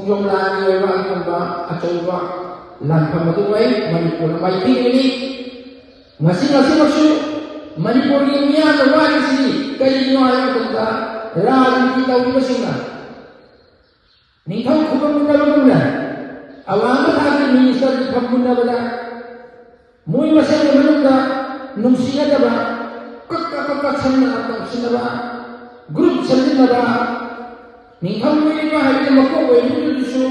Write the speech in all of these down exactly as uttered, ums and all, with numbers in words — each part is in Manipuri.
ꯁꯣꯝꯂꯥꯒꯤ ꯑꯣꯏꯕ ꯑꯗꯨꯒꯨꯝꯕ ꯑꯆꯧꯕ ꯂꯥꯟꯐꯝ ꯑꯗꯨ ꯑꯣꯏ꯫ ꯃꯅꯤꯄꯨꯔꯅ ꯃꯥꯏꯊꯤꯔꯤꯕꯅꯤ꯫ ꯉꯁꯤ ꯉꯁꯤꯃꯛꯁꯨ ꯃꯅꯤꯄꯨꯔꯒꯤ ꯃꯤꯌꯥꯝꯅ ꯋꯥꯔꯤꯁꯤ ꯀꯔꯤꯒꯤꯅꯣ ꯍꯥꯏꯕ ꯃꯇꯝꯗ, ꯔꯥꯖꯅꯤꯇꯤ ꯇꯧꯔꯤꯕꯁꯤꯡꯅ ꯅꯤꯡꯊꯧ ꯈꯨꯕꯝ ꯃꯨꯟꯅꯕꯒꯨꯝꯅ ꯑꯋꯥꯡꯕ ꯊꯥꯛꯀꯤ ꯃꯤꯅꯤꯁꯇꯔꯒꯤ ꯐꯝ ꯃꯨꯟꯅꯕꯗ ꯃꯣꯏ ꯃꯁꯦꯜꯒꯤ ꯃꯅꯨꯡꯗ ꯅꯨꯡꯁꯤꯅꯗꯕ, ꯀꯛ ꯀꯛ ꯀꯛ ꯀꯛ ꯁꯟꯅ ꯇꯧꯁꯤꯟꯅꯕ, ꯒ꯭ꯔꯨꯞ ꯁꯦꯝꯖꯤꯟꯅꯕ, ꯅꯤꯡꯊꯧ ꯑꯣꯏꯔꯤꯕ ꯍꯥꯏꯕꯗꯤ ꯃꯀꯣꯛ ꯑꯣꯏꯔꯤꯕꯗꯨꯁꯨ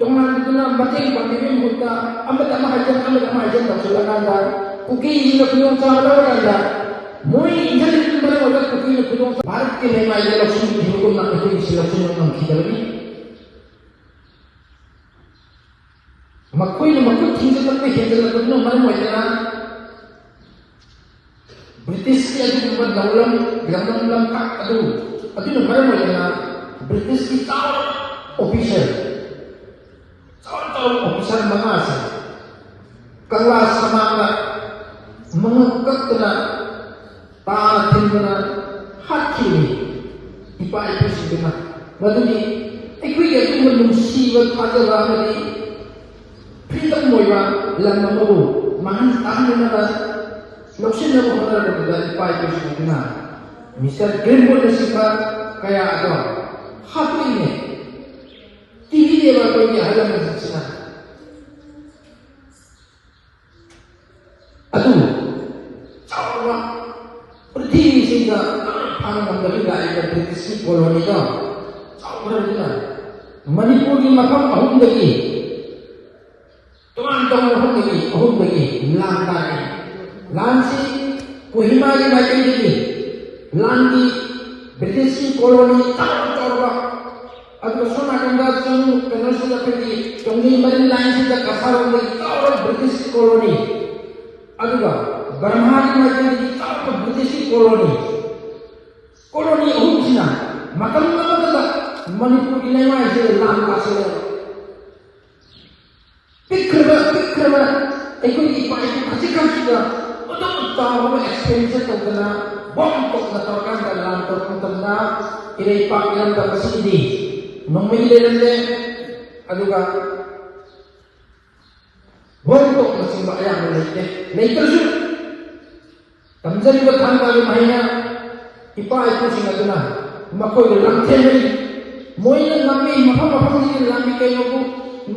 ꯇꯣꯉꯥꯟꯕꯗꯨꯅ ꯃꯇꯦꯡ ꯄꯥꯡꯕꯤꯕꯒꯤ ꯃꯍꯨꯠꯇ ꯑꯃꯗ ꯑꯃ ꯍꯥꯏꯖꯟ, ꯑꯃꯗ ꯑꯃ ꯍꯥꯏꯖꯟ ꯇꯧꯁꯤꯜꯂꯀꯥꯟꯗ ꯀꯨꯀꯤꯁꯤꯡꯅ ꯈꯨꯗꯣꯡꯆꯥꯕ ꯂꯧꯔꯀꯥꯟꯗ ꯃꯣꯏ ꯏꯟꯊꯔꯤꯕ ꯃꯔꯝ ꯑꯣꯏꯔꯒ ꯀꯨꯀꯤꯅ ꯈꯨꯗꯣꯡ ꯚꯥꯔꯠꯀꯤ ꯂꯩꯃꯥꯏꯗ ꯂꯧꯁꯤꯟꯈꯤꯕꯒꯨꯝꯅ ꯑꯩꯈꯣꯏꯒꯤꯁꯨ ꯂꯧꯁꯤꯟꯕ ꯉꯝꯈꯤꯗꯕꯅꯤ꯫ ꯃꯈꯣꯏꯅ ꯃꯈꯨꯠ ꯊꯤꯡꯖꯤꯜꯂꯛꯄ ꯍꯦꯟꯖꯤꯜꯂꯛꯄꯗꯨꯅ ꯃꯔꯝ ꯑꯣꯏꯗꯅ ꯕ꯭ꯔꯤꯇꯤꯁꯀꯤ ꯑꯗꯨꯒꯨꯝꯕ ꯂꯧꯔꯝ ꯂꯝꯗꯝ ꯂꯝꯀꯥꯛ ꯑꯗꯨ, ꯑꯗꯨꯅ ꯃꯔꯝ ꯑꯣꯏꯗꯅ ꯕ꯭ꯔꯤꯇꯤꯁꯀꯤ ꯆꯥꯎꯔꯕ ꯑꯣꯐꯤꯁꯔ, ꯆꯥꯎꯔ ꯆꯥꯎꯔꯕ ꯑꯣꯐꯤꯁꯔ ꯃꯉꯥꯁꯦ ꯀꯪꯂꯥ ꯁꯃꯥꯡꯗ ꯃꯉꯛ ꯀꯛꯇꯅ ꯇꯥꯅ ꯊꯤꯟꯗꯅ ꯍꯥꯠꯈꯤꯕꯅꯤ ꯏꯄꯥ ꯏꯄꯨꯁꯤꯡꯗꯨꯅ꯫ ꯃꯗꯨꯗꯤ ꯑꯩꯈꯣꯏꯒꯤ ꯑꯗꯨꯒꯨꯝꯕ ꯅꯨꯡꯁꯤꯕ ꯊꯥꯖꯕ ꯑꯃꯗꯤ ꯐ꯭ꯔꯤꯗꯝ ꯑꯣꯏꯕ ꯂꯝ ꯑꯃꯕꯨ ꯃꯥꯡꯍꯟ ꯇꯥꯍꯟꯗꯅꯕ ꯂꯧꯁꯤꯟꯅꯕ ꯍꯣꯠꯅꯔꯛꯄꯗ ꯏꯄꯥ ꯏꯄꯨꯁꯤꯡ ꯑꯗꯨꯅ ꯃꯤꯁꯇꯔ ꯒ꯭ꯔꯤꯟꯋꯨꯗꯅꯆꯤꯡꯕ ꯀꯌꯥ ꯑꯗꯣ ꯍꯥꯠꯇꯣꯛꯏꯅꯦ꯫ ꯇꯤꯚꯤꯗ ꯑꯩꯈꯣꯏꯒꯤ ꯑꯍꯜ ꯂꯃꯟꯁꯤꯡꯁꯤꯅ ꯑꯗꯨ ꯆꯥꯎꯔꯕ ꯄ꯭ꯔꯤꯊꯤꯕꯤꯁꯤꯡꯗ ꯐꯥꯅ ꯉꯝꯗꯕꯤ ꯂꯥꯛꯏꯕ ꯕ꯭ꯔꯤꯇꯤꯁꯀꯤ ꯀꯣꯂꯣꯅꯤꯗꯣ ꯆꯥꯎꯈ꯭ꯔꯕꯅꯤꯅ ꯃꯅꯤꯄꯨꯔꯒꯤ ꯃꯐꯝ ꯑꯍꯨꯝꯗꯒꯤ ꯇꯣꯉꯥꯟ ꯇꯣꯉꯥꯟꯕ ꯃꯐꯝꯗꯒꯤ ꯑꯍꯨꯝꯗꯒꯤ ꯂꯥꯟ ꯇꯥꯔꯛꯏ꯫ ꯂꯥꯟꯁꯤ ꯀꯣꯍꯤꯃꯥꯒꯤ ꯃꯥꯏꯀꯩꯗꯒꯤ ꯂꯥꯟꯒꯤ ꯕ꯭ꯔꯤꯇꯤꯁꯀꯤ ꯀꯣꯂꯣꯅꯤ ꯆꯥꯎ ꯆꯥꯎꯔꯕ, ꯑꯗꯨꯒ ꯁꯣꯝ ꯅꯥꯀꯟꯗ ꯆꯤꯡ ꯀꯩꯅꯣꯁꯤꯗ ꯑꯩꯈꯣꯏꯒꯤ ꯇꯣꯡꯖꯩ ꯃꯔꯤꯜ ꯂꯥꯏꯟꯁꯤꯗ ꯀꯁꯥꯔꯣꯝꯗꯒꯤ ꯆꯥꯎꯔꯕ ꯕ꯭ꯔꯤꯇꯤꯁꯀꯤ ꯀꯣꯂꯣꯅꯤ, ꯑꯗꯨꯒ ꯕꯔꯃꯥꯒꯤ ꯃꯥꯏꯀꯩꯗꯒꯤ ꯆꯥꯎꯔꯕ ꯕ꯭ꯔꯤꯇꯤꯁꯀꯤ ꯀꯣꯂꯣꯅꯤ꯫ ꯀꯣꯂꯣꯅꯤ ꯑꯍꯨꯝꯁꯤꯅ ꯃꯇꯝ ꯑꯃꯗꯗ ꯃꯅꯤꯄꯨꯔꯒꯤ ꯂꯩꯃꯥꯏꯁꯤꯗ ꯂꯥꯟ ꯇꯥꯁꯤꯜꯂꯦ꯫ ꯄꯤꯛꯈ꯭ꯔꯕ ꯄꯤꯛꯈ꯭ꯔꯕ ꯑꯩꯈꯣꯏꯒꯤ ꯏꯄꯥ ꯏꯄꯨ ꯈꯖꯤꯛꯈꯛꯁꯤꯗ ꯑꯗꯨꯝ ꯆꯥꯎꯔꯕ ꯑꯦꯛꯁꯄꯦꯟꯗꯤꯆꯔ ꯇꯧꯗꯅ ꯕꯣꯝ ꯇꯣꯛꯅ ꯇꯧꯔꯀꯥꯟꯗ ꯂꯥꯟ ꯇꯧꯔꯛꯄ ꯃꯇꯝꯗ ꯏꯔꯩꯄꯥꯛ ꯏꯔꯝꯗꯝ ꯑꯁꯤꯒꯤꯗꯤ ꯅꯣꯡꯃꯩ ꯂꯩꯔꯝꯗꯦ, ꯑꯗꯨꯒ ꯕꯣꯏꯀꯣꯠꯅꯆꯤꯡꯕ ꯑꯌꯥꯝꯕ ꯂꯩꯇꯦ꯫ ꯂꯩꯇ꯭ꯔꯁꯨ ꯇꯝꯖꯔꯤꯕ ꯊꯥꯡꯒꯒꯤ ꯃꯍꯩꯅ ꯏꯄꯥ ꯏꯄꯨꯁꯤꯡ ꯑꯗꯨꯅ ꯃꯈꯣꯏꯕꯨ ꯂꯝꯊꯦꯡꯅꯔꯤ꯫ ꯃꯣꯏꯅ ꯉꯝꯃꯤ, ꯃꯐꯝ ꯃꯐꯝꯁꯤꯗ ꯂꯥꯝꯃꯤ꯫ ꯀꯩꯅꯣꯕꯨ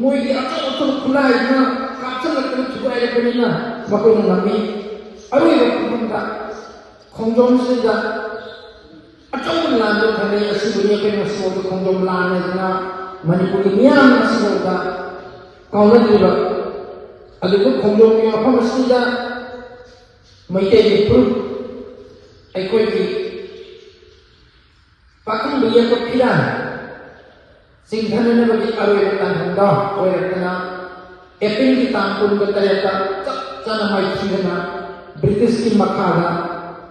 ꯃꯣꯏꯒꯤ ꯑꯆꯧ ꯑꯆꯧꯕ ꯈꯨꯠꯂꯥꯏꯗꯨꯅ ꯀꯥꯞꯁꯤꯜꯂꯛꯇꯅ ꯊꯨꯒꯥꯏꯔꯛꯄꯅꯤꯅ ꯃꯈꯣꯏꯅ ꯉꯝꯃꯤ꯫ ꯑꯔꯣꯏꯕ ꯈꯨꯕꯝꯗ ꯈꯣꯡꯖꯣꯝꯁꯤꯗ ꯑꯆꯧꯕ ꯂꯥꯟꯗꯣ ꯊꯦꯡꯅꯩ꯫ ꯑꯁꯤꯕꯨꯅꯤ ꯑꯩꯈꯣꯏ ꯉꯁꯤꯐꯥꯎꯗ ꯈꯣꯡꯖꯣꯝ ꯂꯥꯟ ꯍꯥꯏꯗꯅ ꯃꯅꯤꯄꯨꯔꯒꯤ ꯃꯤꯌꯥꯝ ꯉꯁꯤꯐꯥꯎꯗ ꯀꯥꯎꯅꯗ꯭ꯔꯤꯕ꯫ ꯑꯗꯨꯕꯨ ꯈꯣꯡꯖꯣꯝꯒꯤ ꯃꯐꯝ ꯑꯁꯤꯗ ꯃꯩꯇꯩꯒꯤ ꯐꯨꯔꯨꯞ, ꯑꯩꯈꯣꯏꯒꯤ ꯄꯥꯈꯪꯕ ꯌꯦꯛꯄ ꯐꯤꯔꯥꯟ ꯆꯤꯡꯊꯅꯅꯕꯒꯤ ꯑꯔꯣꯏꯕ ꯇꯥꯟꯐꯝꯗꯣ ꯑꯣꯏꯔꯛꯇꯅ ꯑꯦꯄ꯭ꯔꯤꯜꯒꯤ ꯇꯥꯡ ꯀꯨꯟꯒ ꯇꯔꯦꯠꯇ ꯆꯞ ꯆꯥꯅ ꯃꯥꯏꯊꯤꯗꯅ ꯕ꯭ꯔꯤꯇꯤꯁꯀꯤ ꯃꯈꯥꯗ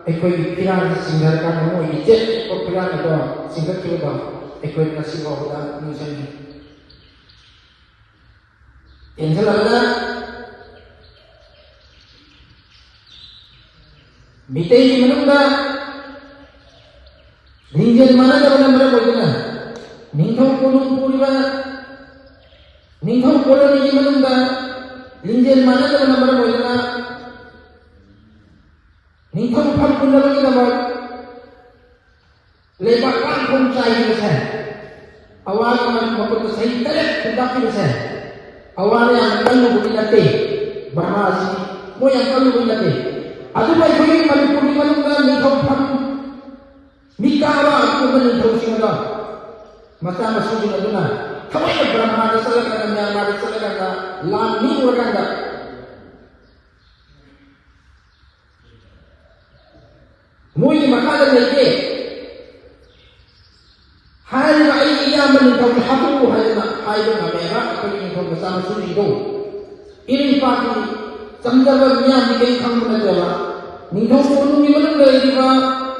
ꯑꯩꯈꯣꯏꯒꯤ ꯐꯤꯔꯥꯟꯁꯤ ꯆꯤꯡꯊꯔꯀꯥꯟꯗ ꯃꯣꯏꯒꯤ ꯆꯦꯠꯄ ꯐꯤꯔꯥꯟ ꯑꯗꯣ ꯆꯤꯡꯈꯠꯈꯤꯕꯗꯣ ꯑꯩꯈꯣꯏ ꯉꯁꯤ ꯐꯥꯎꯕꯗ ꯅꯤꯡꯁꯤꯡꯉꯤ꯫ ꯇꯦꯟꯁꯤꯜꯂꯕꯗ ꯃꯤꯇꯩꯒꯤ ꯃꯅꯨꯡꯗ ꯂꯤꯡꯖꯦꯜ ꯃꯥꯟꯅꯗꯕꯅ ꯃꯔꯝ ꯑꯣꯏꯗꯨꯅ ꯅꯤꯡꯊꯧ ꯀꯣꯅꯨꯡ ꯄꯨꯔꯤꯕ ꯅꯤꯡꯊꯧ ꯀꯣꯂꯣꯅꯤꯒꯤ ꯃꯅꯨꯡꯗ ꯂꯤꯡꯖꯦꯜ ꯃꯥꯟꯅꯗꯕꯅ ꯃꯔꯝ ꯑꯣꯏꯗꯨꯅ ꯅꯤꯡꯊꯧ ꯐꯝ ꯄꯨꯟꯅꯕꯒꯤꯗꯃꯛ ꯂꯩꯕꯥꯛ ꯀꯥꯡꯈꯣꯡ ꯆꯥꯏꯈꯤꯕꯁꯦ, ꯑꯋꯥꯒꯤ ꯃꯈꯨꯠꯇ ꯆꯍꯤ ꯇꯔꯦꯠ ꯈꯨꯟꯇꯥꯛꯈꯤꯕꯁꯦ, ꯑꯋꯥꯅ ꯌꯥꯝ ꯀꯜꯂꯨꯕꯒꯤ ꯅꯠꯇꯦ꯫ ꯕ꯭ꯔꯍꯃꯥꯁꯤ ꯃꯣꯏ ꯌꯥꯝ ꯀꯜꯂꯨꯕꯒꯤ ꯅꯠꯇꯦ꯫ ꯑꯗꯨꯕꯨ ꯑꯩꯈꯣꯏꯒꯤ ꯃꯅꯤꯄꯨꯔꯒꯤ ꯃꯅꯨꯡꯗ ꯅꯤꯡꯊꯧ ꯐꯝ ꯃꯤꯀꯥꯕ ꯑꯗꯨꯒꯨꯝꯕ ꯅꯤꯡꯊꯧꯁꯤꯡ ꯑꯗꯣ ꯃꯆꯥ ꯃꯁꯨꯁꯤꯡ ꯑꯗꯨꯅ ꯊꯃꯣꯏꯅ ꯕ꯭ꯔꯍꯃꯥꯗ ꯆꯠꯂꯀꯥꯟꯗ, ꯃ꯭ꯌꯥꯟꯃꯥꯔꯗ ꯆꯠꯂꯀꯥꯟꯗ ꯂꯥꯟ ꯅꯤꯛꯎꯔꯀꯥꯟꯗ ꯃꯣꯏꯒꯤ ꯃꯈꯥꯗ ꯂꯩꯇꯦ꯫ ꯍꯥꯏꯔꯤꯕ ꯑꯩꯒꯤ ꯏꯌꯥꯝꯕ ꯅꯤꯡꯊꯧꯁꯦ ꯍꯥꯠꯇꯣꯛꯎ ꯍꯥꯏꯗꯅ ꯍꯥꯏꯕ ꯉꯝꯃꯦꯕ ꯑꯩꯈꯣꯏꯒꯤ ꯅꯤꯡꯊꯧ ꯃꯆꯥ ꯃꯁꯨꯁꯤꯡꯗꯣ꯫ ꯏꯔꯩ ꯏꯄꯥꯛꯀꯤ ꯆꯝꯖꯕ ꯃꯤꯌꯥꯝꯗꯤ ꯀꯔꯤꯝ ꯈꯪꯕ ꯅꯠꯇꯦꯕ꯫ ꯅꯤꯡꯊꯧ ꯀꯣꯅꯨꯡꯒꯤ ꯃꯅꯨꯡꯗ ꯂꯩꯔꯤꯕ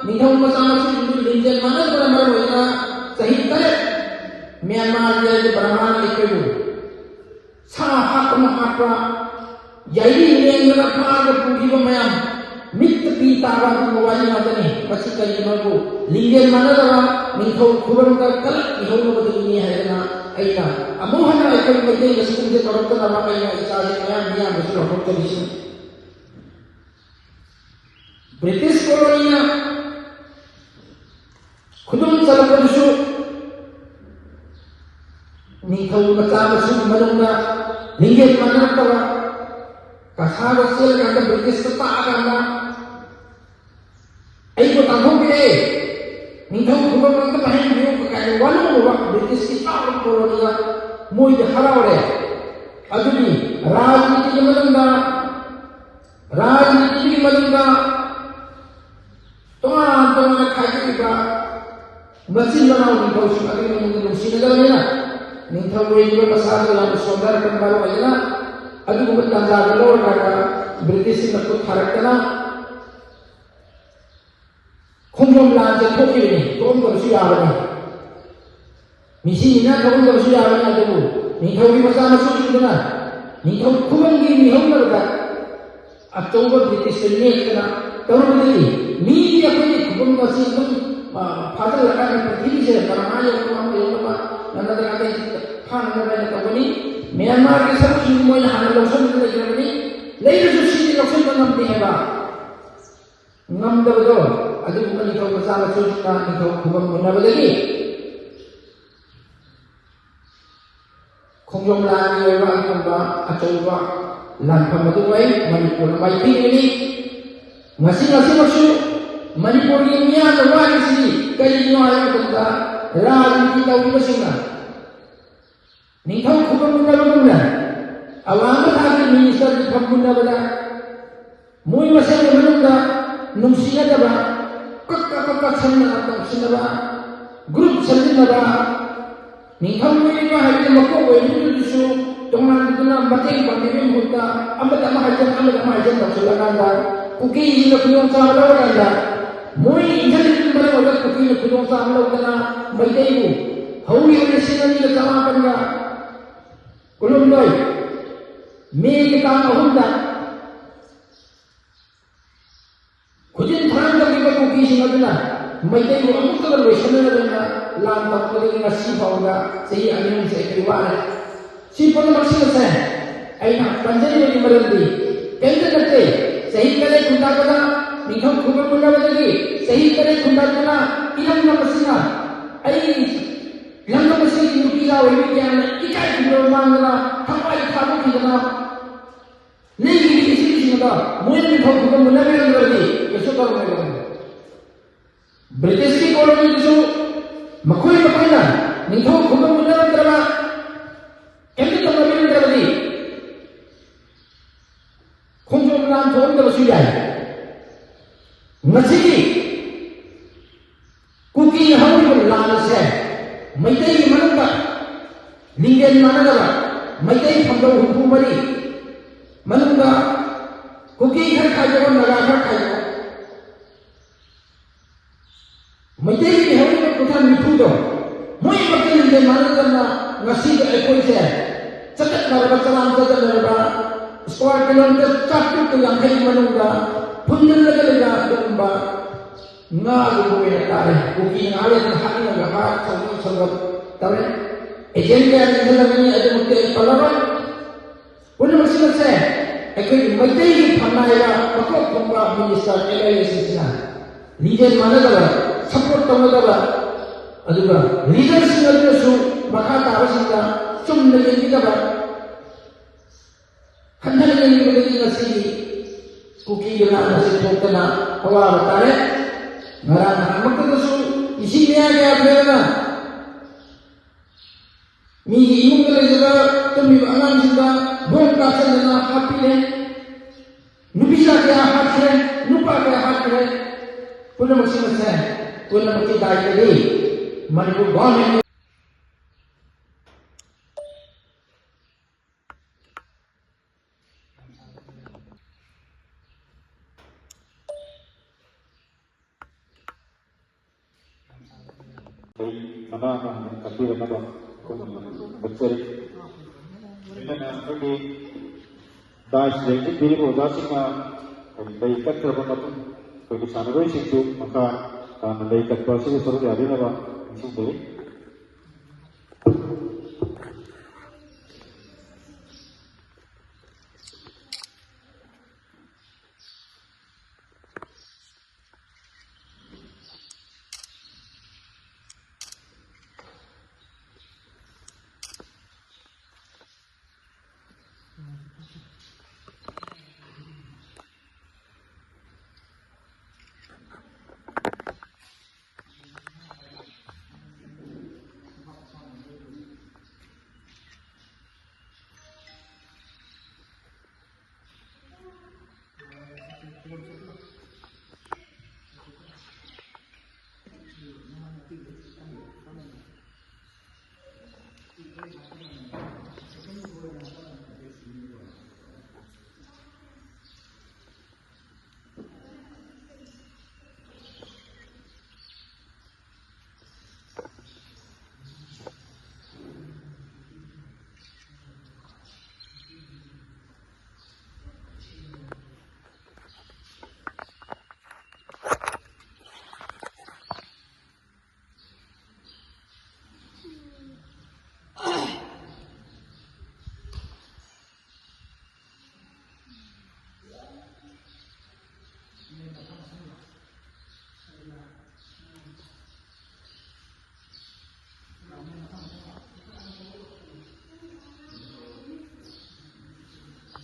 ꯅꯤꯡꯊꯧ ꯃꯆꯥ ꯃꯁꯨꯁꯤꯡꯗꯨ ꯂꯤꯡꯖꯦꯜ ꯃꯥꯟꯅꯗꯕꯅ ꯃꯔꯝ ꯑꯣꯏꯗꯨꯅ ꯆꯍꯤ ꯇꯔꯦꯠ ꯃ꯭ꯌꯥꯟꯃꯥꯔꯒꯤ ꯍꯥꯏꯗꯤ ꯕ꯭ꯔꯍꯃꯥꯅ ꯑꯩꯈꯣꯏꯕꯨ ꯁꯥ ꯍꯥꯠꯄꯅ ꯍꯥꯠꯄ, ꯌꯥꯏꯔꯤ ꯂꯦꯡꯗꯅ ꯐꯥꯔꯒ ꯄꯨꯈꯤꯕ ꯃꯌꯥꯝ, ꯃꯤꯠꯇ ꯄꯤ ꯇꯥꯕ ꯑꯗꯨꯒꯨꯝꯕ ꯋꯥꯔꯤ ꯉꯥꯛꯇꯅꯤ꯫ ꯃꯁꯤ ꯀꯔꯤꯒꯤꯅꯣꯕꯨ ꯂꯤꯡꯖꯦꯜ ꯃꯥꯟꯅꯗꯕ ꯅꯤꯡꯊꯧ ꯈꯨꯕꯝꯗ ꯀꯂꯛ ꯏꯍꯧꯅꯕꯗꯒꯤꯅꯤ ꯍꯥꯏꯗꯅ ꯑꯩꯅ ꯑꯃꯨꯛ ꯍꯟꯅ ꯑꯩꯈꯣꯏ ꯃꯩꯇꯩ ꯃꯁꯤꯡꯁꯦ ꯇꯧꯔꯛꯇꯅꯕ ꯑꯩꯅ ꯏꯆꯥꯁꯤꯡ ꯃꯌꯥꯝ ꯃꯤꯌꯥꯝꯗꯁꯨ ꯂꯥꯎꯊꯣꯛꯆꯔꯤꯁꯤꯅꯤ꯫ ꯕ꯭ꯔꯤꯇꯤꯁ ꯀꯣꯂꯣꯅꯤꯅ ꯈꯨꯗꯨꯝ ꯆꯜꯂꯛꯄꯗꯨꯁꯨ ꯅꯤꯡꯊꯧ ꯃꯆꯥ ꯃꯁꯨꯒꯤ ꯃꯅꯨꯡꯗ ꯂꯤꯡꯖꯦꯜ ꯃꯥꯟꯅꯔꯛꯇꯕ, ꯀꯁꯥꯔꯗ ꯆꯦꯜꯂꯀꯥꯟꯗ ꯕ꯭ꯔꯤꯇꯤꯁꯇ ꯇꯥꯛꯑꯀꯥꯟꯗ ꯑꯩꯕꯨ ꯇꯥꯟꯊꯣꯛꯄꯤꯔꯛꯑꯦ, ꯅꯤꯡꯊꯧ ꯈꯨꯕꯝ ꯑꯝꯇ ꯄꯥꯏꯍꯟꯕꯤꯌꯨ ꯀꯥꯏꯅ ꯋꯥꯅꯣꯝꯃꯨꯕ ꯕ꯭ꯔꯤꯇꯤꯁꯀꯤ ꯆꯥꯎꯔꯕ ꯀꯣꯂꯣꯅꯤꯗ ꯃꯣꯏꯗꯤ ꯍꯔꯥꯎꯔꯦ꯫ ꯑꯗꯨꯒꯤ ꯔꯥꯖꯅꯤꯇꯤꯒꯤ ꯃꯅꯨꯡꯗ, ꯔꯥꯖꯅꯤꯇꯤꯒꯤ ꯃꯅꯨꯡꯗ ꯇꯣꯉꯥꯟ ꯇꯣꯉꯥꯟꯅ ꯈꯥꯏꯗꯣꯛꯏꯕ ꯃꯆꯤꯟ ꯃꯅꯥꯎ ꯅꯤꯡꯊꯧꯁꯤꯡ ꯑꯗꯨꯒꯤ ꯃꯅꯨꯡꯗ ꯅꯨꯡꯁꯤꯅꯗꯕꯅꯤꯅ ꯅꯤꯡꯊꯧ ꯑꯣꯏꯔꯤꯕ ꯃꯁꯥꯗꯣ ꯌꯥꯝꯅ ꯁꯣꯟꯊꯔꯛꯄꯅ ꯃꯔꯝ ꯑꯣꯏꯗꯨꯅ ꯑꯗꯨꯒꯨꯝꯕ ꯇꯥꯟꯖꯥꯗꯨ ꯂꯧꯔꯀꯥꯟꯗ ꯕ꯭ꯔꯤꯇꯤꯁꯁꯤꯡꯅ ꯈꯨꯠ ꯊꯥꯔꯛꯇꯅ ꯈꯣꯡꯖꯣꯝ ꯂꯥꯟꯁꯦ ꯊꯣꯛꯈꯤꯕꯅꯤ, ꯊꯣꯛꯑꯝꯗꯕꯁꯨ ꯌꯥꯕꯅꯤ꯫ ꯃꯤꯁꯤꯡꯁꯤꯅ ꯊꯣꯛꯑꯝꯗꯕꯁꯨ ꯌꯥꯕꯅꯤ, ꯑꯗꯨꯕꯨ ꯅꯤꯡꯊꯧꯒꯤ ꯃꯆꯥ ꯃꯁꯨꯁꯤꯡꯗꯨꯅ ꯅꯤꯡꯊꯧ ꯈꯨꯕꯝꯒꯤ ꯃꯤꯍꯧꯅꯕꯗ ꯑꯆꯧꯕ ꯕ꯭ꯔꯤꯇꯤꯁꯇ ꯅꯦꯛꯇꯅ ꯇꯧꯔꯨꯕꯗꯒꯤ ꯃꯤꯗꯤ ꯑꯩꯈꯣꯏꯒꯤ ꯈꯨꯕꯝ ꯑꯁꯤ ꯑꯗꯨꯝ, ꯑ, ꯐꯥꯖꯤꯜꯂꯀꯥꯟꯗ ꯄ꯭ꯔꯤꯊꯤꯕꯤꯁꯦ ꯕꯔꯃꯥ ꯌꯧꯅꯕ, ꯑꯃ ꯌꯧꯅꯕ, ꯅꯠꯇ꯭ꯔꯒ ꯑꯇꯩꯁꯤꯡꯗ ꯐꯥꯅꯅꯕ ꯍꯥꯏꯅ ꯇꯧꯒꯅꯤ꯫ ꯃ꯭ꯌꯥꯟꯃꯥꯔꯒꯤ ꯁꯔꯨꯛꯁꯤꯡ ꯃꯣꯏꯅ ꯍꯥꯟꯅ ꯂꯧꯁꯤꯟꯗꯨꯅ ꯂꯩꯈ꯭ꯔꯕꯅꯤ꯫ ꯂꯩꯔꯁꯨ ꯁꯤꯗꯤ ꯂꯧꯁꯤꯟꯕ ꯉꯝꯗꯦ ꯍꯥꯏꯕ꯫ ꯉꯝꯗꯕꯗꯣ ꯑꯗꯨꯒꯨꯝꯕ ꯅꯤꯡꯊꯧ ꯃꯆꯥ ꯃꯁꯨꯁꯤꯡꯅ ꯅꯤꯡꯊꯧ ꯈꯨꯕꯝ ꯃꯨꯟꯅꯕꯗꯒꯤ ꯈꯣꯡꯖꯣꯝ ꯂꯥꯟꯒꯤ ꯑꯣꯏꯕ ꯑꯗꯨꯒꯨꯝꯕ ꯑꯆꯧꯕ ꯂꯥꯟꯐꯝ ꯑꯗꯨ ꯑꯣꯏ꯫ ꯃꯅꯤꯄꯨꯔꯅ ꯃꯥꯏꯊꯤꯔꯤꯕꯅꯤ꯫ ꯉꯁꯤ ꯉꯁꯤꯃꯛꯁꯨ ꯃꯅꯤꯄꯨꯔꯒꯤ ꯃꯤꯌꯥꯝꯅ ꯋꯥꯔꯤꯁꯤ ꯀꯔꯤꯒꯤꯅꯣ ꯍꯥꯏꯕ ꯃꯇꯝꯗ ꯔꯥꯖꯅꯤꯇꯤ ꯇꯧꯔꯤꯕꯁꯤꯡꯅ ꯅꯤꯡꯊꯧ ꯈꯨꯕꯝ ꯃꯨꯟꯅꯕꯒꯨꯝꯅ ꯑꯋꯥꯡꯕ ꯊꯥꯛꯀꯤ ꯃꯤꯅꯤꯁꯇꯔꯒꯤ ꯐꯝ ꯃꯨꯟꯅꯕꯗ ꯃꯣꯏ ꯃꯁꯦꯜꯒꯤ ꯃꯅꯨꯡꯗ ꯅꯨꯡꯁꯤꯅꯗꯕ, ꯀꯛ ꯀꯛ ꯀꯛ ꯀꯛ ꯁꯟꯅ ꯇꯧꯁꯤꯟꯅꯕ, ꯒ꯭ꯔꯨꯞ ꯁꯦꯝꯖꯤꯟꯅꯕ, ꯅꯤꯡꯊꯧ ꯑꯣꯏꯔꯤꯕ ꯍꯥꯏꯕꯗꯤ ꯃꯀꯣꯛ ꯑꯣꯏꯔꯤꯕꯗꯨꯁꯨ ꯇꯣꯉꯥꯟꯕꯗꯨꯅ ꯃꯇꯦꯡ ꯄꯥꯡꯕꯤꯕꯒꯤ ꯃꯍꯨꯠꯇ ꯑꯃꯗ ꯑꯃ ꯍꯥꯏꯖꯟ, ꯑꯃꯗ ꯑꯃ ꯍꯥꯏꯖꯟ ꯇꯧꯁꯤꯜꯂꯀꯥꯟꯗ ꯀꯨꯀꯤꯁꯤꯡꯅ ꯈꯨꯗꯣꯡꯆꯥꯕ ꯂꯧꯔꯀꯥꯟꯗ ꯃꯣꯏ ꯏꯟꯊꯔꯤꯕ ꯃꯔꯝ ꯑꯣꯏꯔꯒ ꯀꯨꯀꯤꯅ ꯈꯨꯗꯣꯡꯆꯥꯕ ꯂꯧꯗꯅ ꯃꯩꯇꯩꯕꯨ ꯍꯧꯈꯤꯕ ꯂꯤꯁꯤꯡ ꯑꯅꯤꯒ ꯆꯃꯥꯄꯟꯒ ꯀꯨꯟꯍꯨꯝꯗꯣꯏ ꯃꯦꯒꯤ ꯇꯥꯡ ꯑꯍꯨꯝꯗ ꯃꯩꯇꯩꯕꯨ ꯑꯃꯨꯛꯇꯗ ꯂꯣꯏꯁꯤꯟꯅꯅꯕ ꯂꯥꯟ ꯇꯧꯔꯛꯄꯗꯒꯤ ꯉꯁꯤ ꯐꯥꯎꯕꯗ ꯆꯍꯤ ꯑꯅꯤ ꯑꯍꯨꯝꯁꯦ ꯑꯩꯈꯣꯏ ꯋꯥꯔꯦ꯫ ꯁꯤ ꯄꯨꯝꯅꯃꯛꯁꯤꯡ ꯑꯁꯦ ꯑꯩꯅ ꯄꯟꯖꯔꯤꯕꯒꯤ ꯃꯔꯝꯗꯤ ꯀꯔꯤꯝꯇ ꯅꯠꯇꯦ꯫ ꯆꯍꯤ ꯇꯔꯦꯠ ꯈꯨꯟꯇꯥꯛꯇꯅ ꯅꯤꯡꯊꯧ ꯈꯨꯕꯝ ꯃꯨꯟꯅꯕꯗꯒꯤ ꯆꯍꯤ ꯇꯔꯦꯠ ꯈꯨꯟꯇꯥꯛꯇꯅ ꯏꯔꯝꯗꯝ ꯑꯁꯤꯅ ꯑꯩ ꯏꯔꯝꯗꯝ ꯑꯁꯤꯒꯤ ꯅꯨꯄꯤ ꯂꯥꯎꯔꯤꯕꯤ ꯀꯌꯥꯅ ꯏꯀꯥꯏ ꯈꯨꯝꯅꯕ ꯃꯥꯡꯗꯅ ꯊꯋꯥꯏ ꯊꯥꯗꯣꯛꯈꯤꯗꯅ ꯅꯪꯒꯤ ꯏꯁꯤꯡꯁꯤꯡꯗꯣ ꯃꯣꯏꯅ ꯅꯤꯡꯊꯧ ꯈꯨꯕꯝ ꯃꯨꯟꯅꯕꯤꯔꯝꯗ꯭ꯔꯗꯤ ꯀꯩꯁꯨ ꯇꯧꯔꯝꯃꯣꯏꯗꯕꯅꯤ꯫ ꯕ꯭ꯔꯤꯇꯤꯁꯀꯤ ꯀꯣꯂꯣꯅꯤꯗꯨꯁꯨ ꯃꯈꯣꯏ ꯃꯈꯣꯏꯅ ꯅꯤꯡꯊꯧ ꯈꯨꯕꯝ ꯃꯨꯟꯅꯔꯝꯗ꯭ꯔꯕ ꯀꯩꯝꯇ ꯇꯧꯅꯕꯤꯔꯝꯗ꯭ꯔꯕꯗꯤ ꯈꯣꯡꯖꯣꯝ ꯂꯥꯟ ꯊꯣꯛꯂꯝꯗꯕꯁꯨ ꯌꯥꯏ꯫ ꯉꯁꯤꯒꯤ ꯀꯨꯀꯤ ꯍꯧꯔꯤꯕ ꯂꯥꯟ ꯑꯁꯦ ꯃꯩꯇꯩꯒꯤ ꯃꯅꯨꯡꯗ ꯂꯤꯡꯖꯦꯜ ꯃꯥꯟꯅꯗꯕ ꯃꯩꯇꯩ ꯐꯝꯗꯧ ꯍꯨꯝꯐꯨ ꯃꯔꯤ ꯃꯅꯨꯡꯗ ꯀꯨꯀꯤ ꯈꯔ ꯈꯥꯏꯗꯣꯛꯑ ꯅꯥꯒꯥ ꯈꯔ ꯈꯥꯏꯗꯣꯛꯑ ꯃꯩꯇꯩꯒꯤ ꯂꯩꯍꯧꯔꯤꯕ ꯀꯨꯟꯊ꯭ꯔꯥ ꯅꯤꯐꯨꯗꯣ ꯃꯣꯏꯃꯛꯇ ꯂꯤꯡꯖꯦꯜ ꯃꯥꯟꯅꯗꯅ ꯉꯁꯤꯗ ꯑꯩꯈꯣꯏꯁꯦ ꯆꯀꯠꯅꯔꯕ ꯆꯔꯥꯡ ꯆꯀꯠꯅꯔꯕ ꯁ꯭ꯀ꯭ꯋꯥꯔ ꯀꯤꯂꯣꯃꯤꯇꯔ ꯆꯥꯇ꯭ꯔꯨꯛꯀ ꯌꯥꯡꯈꯩꯒꯤ ꯃꯅꯨꯡꯗ ꯐꯨꯝꯖꯤꯜꯂꯒ ꯂꯩꯕ ꯑꯗꯨꯒꯨꯝꯕ ꯉꯥꯒꯨꯝꯕ ꯑꯣꯏꯅ ꯇꯥꯔꯦ꯫ ꯀꯨꯀꯤ ꯉꯥ ꯂꯩꯗꯅ ꯍꯥꯠꯅꯤꯡꯉꯒ ꯍꯥꯠ ꯁꯧꯒꯠ ꯁꯧꯒꯠ ꯇꯧꯔꯦ꯫ ꯑꯦꯖꯦꯟ ꯀꯌꯥ ꯆꯪꯁꯤꯜꯂꯒꯅꯤ ꯑꯗꯨꯃꯛꯇꯤ ꯑꯩ ꯄꯜꯂꯔꯣꯏ꯫ ꯄꯨꯝꯅꯃꯛꯁꯤꯡ ꯑꯁꯦ ꯑꯩꯈꯣꯏꯒꯤ ꯃꯩꯇꯩꯒꯤ ꯐꯝꯅꯥꯏꯕ ꯃꯀꯣꯛ ꯊꯣꯡꯕ ꯃꯤꯅꯤꯁꯇꯔ ꯑꯦꯝ ꯑꯦꯜ ꯑꯦꯁꯤꯡꯁꯤꯅ ꯂꯤꯡꯖꯦꯜ ꯃꯥꯟꯅꯗꯕ, ꯁꯄꯣꯔꯠ ꯇꯧꯅꯗꯕ, ꯑꯗꯨꯒ ꯂꯤꯗꯔꯁꯤꯡ ꯑꯗꯨꯅꯁꯨ ꯃꯈꯥ ꯇꯥꯕꯁꯤꯡꯗ ꯆꯨꯝꯅ ꯌꯦꯡꯕꯤꯗꯕ, ꯍꯟꯊꯅ ꯌꯦꯡꯕꯤꯕꯗꯒꯤ ꯉꯁꯤꯒꯤ ꯀꯨꯀꯤꯒꯤ ꯂꯥꯟ ꯑꯁꯤ ꯊꯣꯛꯇꯅ ꯑꯋꯥꯕ ꯇꯥꯔꯦ꯫ ꯉꯔꯥꯡ ꯅꯍꯥꯟꯃꯛꯇꯗꯁꯨ ꯏꯁꯤꯡ ꯃꯌꯥ ꯀꯌꯥ ꯐꯦꯔꯒ ꯃꯤꯒꯤ ꯏꯃꯨꯡꯗ ꯂꯩꯖꯕ ꯇꯨꯝꯃꯤꯕ ꯑꯉꯥꯡꯁꯤꯡꯗ ꯕꯣꯝ ꯀꯥꯞꯁꯤꯟꯗꯅ ꯍꯥꯠꯄꯤꯔꯦ꯫ ꯅꯨꯄꯤꯁꯥ ꯀꯌꯥ ꯍꯥꯠꯈ꯭ꯔꯦ, ꯅꯨꯄꯥ ꯀꯌꯥ ꯍꯥꯠꯈ꯭ꯔꯦ꯫ ꯄꯨꯝꯅꯃꯛꯁꯤꯡ ꯑꯁꯦ ꯄꯨꯝꯅꯃꯛꯀꯤ ꯗꯥꯏꯇꯗꯤ ꯃꯅꯤꯄꯨꯔ ꯒꯣꯔꯃꯦꯟ ꯑꯩ ꯃꯅꯥ ꯑꯃ ꯀꯠꯄꯤꯔꯛꯅꯕ ꯑꯩꯈꯣꯏꯅ ꯅꯤꯡꯖꯔꯤ꯫ ꯂꯣꯏꯅꯅ ꯑꯩꯈꯣꯏꯒꯤ ꯗꯥꯏꯁ ꯂꯦꯡꯁꯤꯟꯕꯤꯔꯤꯕ ꯑꯣꯖꯥꯁꯤꯡꯅ ꯑꯩꯈꯣꯏ ꯂꯩ ꯀꯠꯈ꯭ꯔꯕ ꯃꯇꯨꯡ ꯑꯩꯈꯣꯏꯒꯤ ꯁꯥꯟꯅꯔꯣꯏꯁꯤꯡꯁꯨ ꯃꯈꯥ ꯇꯥꯅ ꯂꯩ ꯀꯠꯄ ꯑꯁꯤꯗ ꯁꯔꯨꯛ ꯌꯥꯕꯤꯅꯕ ꯅꯤꯡꯁꯤꯡꯖꯔꯤ꯫